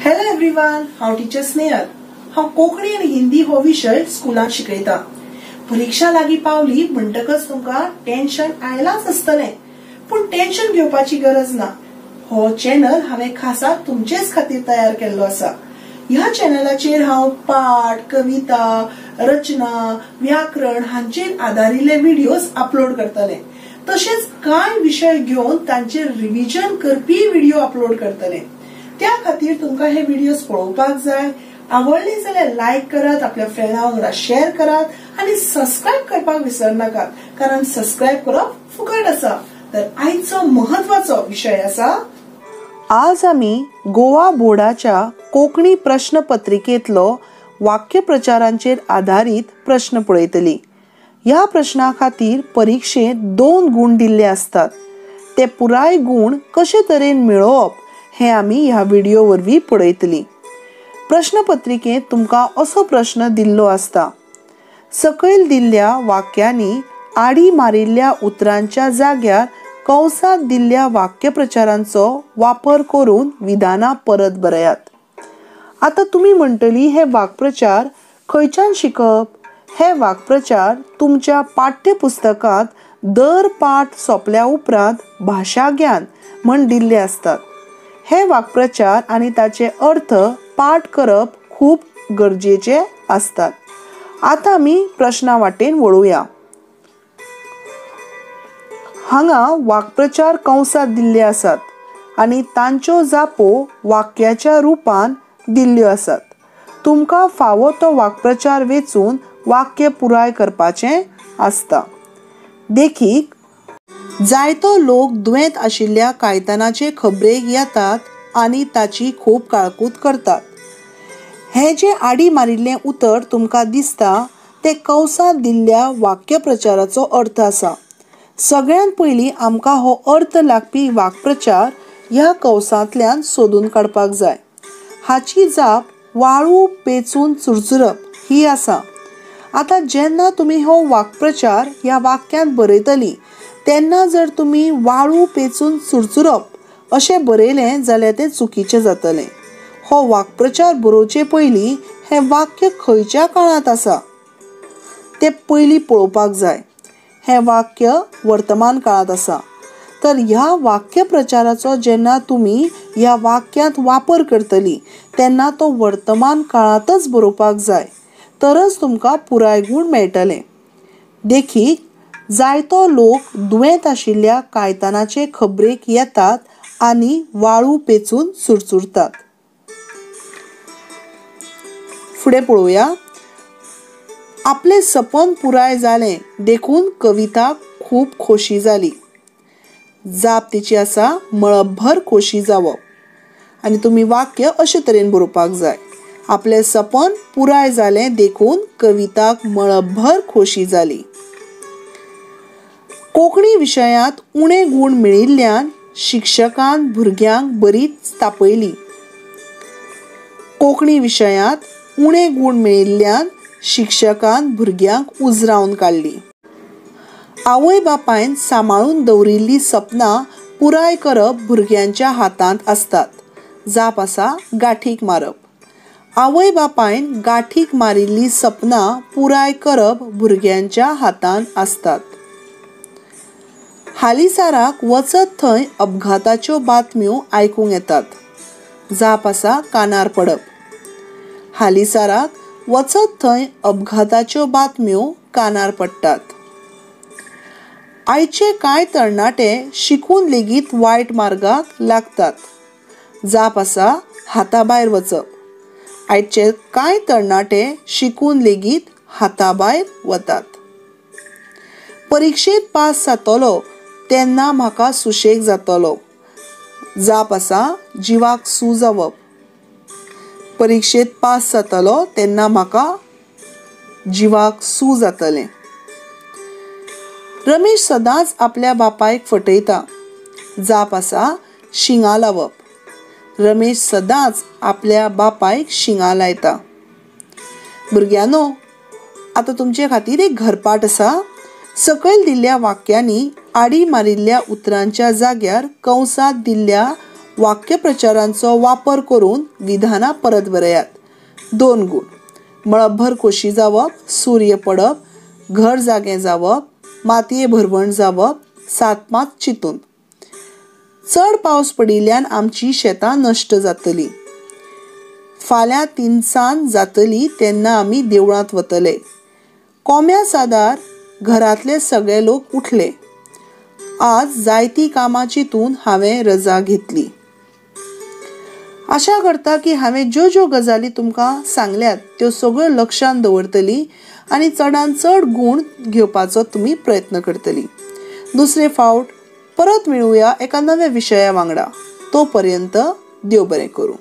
Hello everyone, हांव teacher Snehal. हांव कोंकणी आनी हिंदी हो विशय स्कुलांत शिकयता. परिक्षा लागीं पावली म्हणटकच तुमकां टेन्शन आयलांच आसतलें, पूण टेन्शन घेवपाची गरज ना. हो चॅनल हांवें खासा तुमचेच खातीर तयार केल्लो आसा. ह्या चॅनलाचेर हांव पाठ, कविता, रचना, व्याकरण हांचेर आदारिल्ले व्हिडियोज अपलोड करतलें. तशेंच कांय विशय घेवन तांचेर रिव्हिजन करपी व्हिडिओ अपलोड करतलें. त्या खातीर तुमकां हे व्हिडियोज पळोवपाक जाय. आवडले जाल्यार लायक करात, आपल्या फ्रेंडा वांगडा शेअर करात आनी सबस्क्रायब करपाक विसरनाकात, कारण सबस्क्रायब करप फुकट आसा. तर आयचो महत्वाचो विशय आसा, आज आमी गोवा बोर्डाच्या कोंकणी प्रश्नपत्रिकेंतलो वाक्यप्रचारांचेर आधारीत प्रश्न पळयतली. ह्या प्रश्ना खातीर परिक्षेंत 2 गूण दिल्ले आसतात. ते पुराय गूण कशे तरेन मेळोवप हें आमी ह्या व्हिडिओ वरवीं पळयतली. प्रश्नपत्रिकेंत तुमकां असो प्रश्न दिल्लो आसता, सकयल दिल्ल्या वाक्यांनी आडी मारिल्ल्या उतरांच्या जाग्यार कंसात दिल्ल्या वाक्यप्रचारांचो वापर करून विधानां परत बरयात. आतां तुमी म्हणटली, हे वाक्प्रचार खंयच्यान शिकप? हे वाक्प्रचार तुमच्या पाठ्यपुस्तकांत दर पाठ सोंपल्या उपरांत भाशा ज्ञान म्हण दिल्ले आसतात. हे वाक्प्रचार आनी ताचे अर्थ पाठ करप खूब गरजेचे आसतात. आतां आमी प्रश्ना वाटेन वळुया. हांगा वाक्प्रचार कंसात दिल्ले आसात आनी तांच्यो जापो वाक्याच्या रुपान दिल्ल्यो आसात. तुमकां फावो तो वाक्प्रचार वेंचून वाक्य पुराय करपाचें आसता. देखीक, जायतो लोक दुयेंत आशिल्ल्या कायतानाचे खबरेक येतात आनी ताची खूब काळकूत करतात. हें जें आडी मारिल्लें उतर तुमकां दिसता तें कंसात दिल्ल्या वाक्यप्रचाराचो अर्थ आसा. सगळ्यांत पयलीं आमकां हो अर्थ लागपी वाक्प्रचार ह्या कंसांतल्यान सोदून काडपाक जाय. हाची जाप वाळू पेचून चुरचुरप ही आसा. आतां जेन्ना तुमी हो वाक्प्रचार ह्या वाक्यांत बरयतली तेन्ना जर तुमी वाळू पेचून चुरचुरप अशें बरयलें जाल्यार तें चुकीचें जातलें. हो वाक्प्रचार बरोवचे पयलीं हें वाक्य खंयच्या काळांत आसा तें पयलीं पळोवपाक जाय. हें वाक्य वर्तमान काळांत आसा, तर ह्या वाक्यप्रचाराचो जेन्ना तुमी ह्या वाक्यांत वापर करतली तेन्ना तो वर्तमान काळांतच बरोवपाक जाय, तरच तुमकां पुराय गूण मेळटले. देखीक, जायतो लोक दुयेंत आशिल्ल्या कायतानाचे खबरेक येतात आनी वाळू पेचून चुरचुरतात. फुडें पळोवया. आपलें सपन पुराय जालें देखून कविता खूब खोशी जाली. जाप तिची आसा, मळबभर खोशी जावप. आनी तुमी वाक्य अशे तरेन बरोवपाक जाय, आपलें सपन पुराय जालें देखून कविताक मळबभर खोशी जाली. कोंकणी विशयांत उणे गूण मेळिल्ल्यान शिक्षकान भुरग्यांक बरीच तापयली. कोंकणी विशयांत उणे गूण मेळिल्ल्यान शिक्षकान भुरग्यांक उजरावन काडली. आवय बापायन सांबाळून दवरिल्लीं सपनां पुराय करप भुरग्यांच्या हातांत आसतात. जाप आसा, गांठीक मारप. आवय बापायन गांठीक मारिल्लीं सपनां पुराय करप भुरग्यांच्या हातांत आसतात. हालींसाराक वचत थंय अपघाताच्यो बातम्यो आयकूंक येतात. जाप आसा, कानार पडप. हालींसाराक वचत थंय अपघाताच्यो बातम्यो कानार पडटात. आयचे कांय तरणाटे शिकून लेगीत वायट मार्गाक लागतात. जाप आसा, हाताभायर वचप. आयचे कांय तरणाटे शिकून लेगीत हाताभायर वतात. परिक्षेंत पास जातलो तेन्ना म्हाका सुशेग जातलो. जाप आसा, जिवाक सू जावप. परिक्षेंत पास जातलो तेन्ना म्हाका जिवाक सू जातलें. रमेश सदांच आपल्या बापायक फटयता. जाप आसा, शिंगां लावप. रमेश सदांच आपल्या बापायक शिंगां लायता. भुरग्यांनो, आतां तुमचे खातीर एक घरपाठ आसा. सकयल दिल्ल्या वाक्यांनी आडी मारिल्ल्या उतरांच्या जाग्यार कंसात दिल्ल्या वाक्यप्रचारांचो वापर करून विधानां परत बरयात. 2 गूण. मळबभर खोशी जावप, सूर्य पडप, घर जागें जावप, मातये भरवण जावप, 7-5 चिंतून. चड पावस पडिल्ल्यान आमची शेतां नश्ट जातली. फाल्यां तिनसान जातली तेन्ना आमी देवळांत वतले. कोम्या सादार घरांतले सगळे लोक उठले. आज जायती कामां चिंतून हांवें रजा घेतली. आशा करता की हांवें ज्यो ज्यो गजाली तुमकां सांगल्यात त्यो सगळ्यो लक्षांत दवरतली आनी चडान चड गूण घेवपाचो तुमी प्रयत्न करतली. दुसरे फावट परत मेळुया एका नव्या विशया वांगडा. तो पर्यंत देव बरें करूं.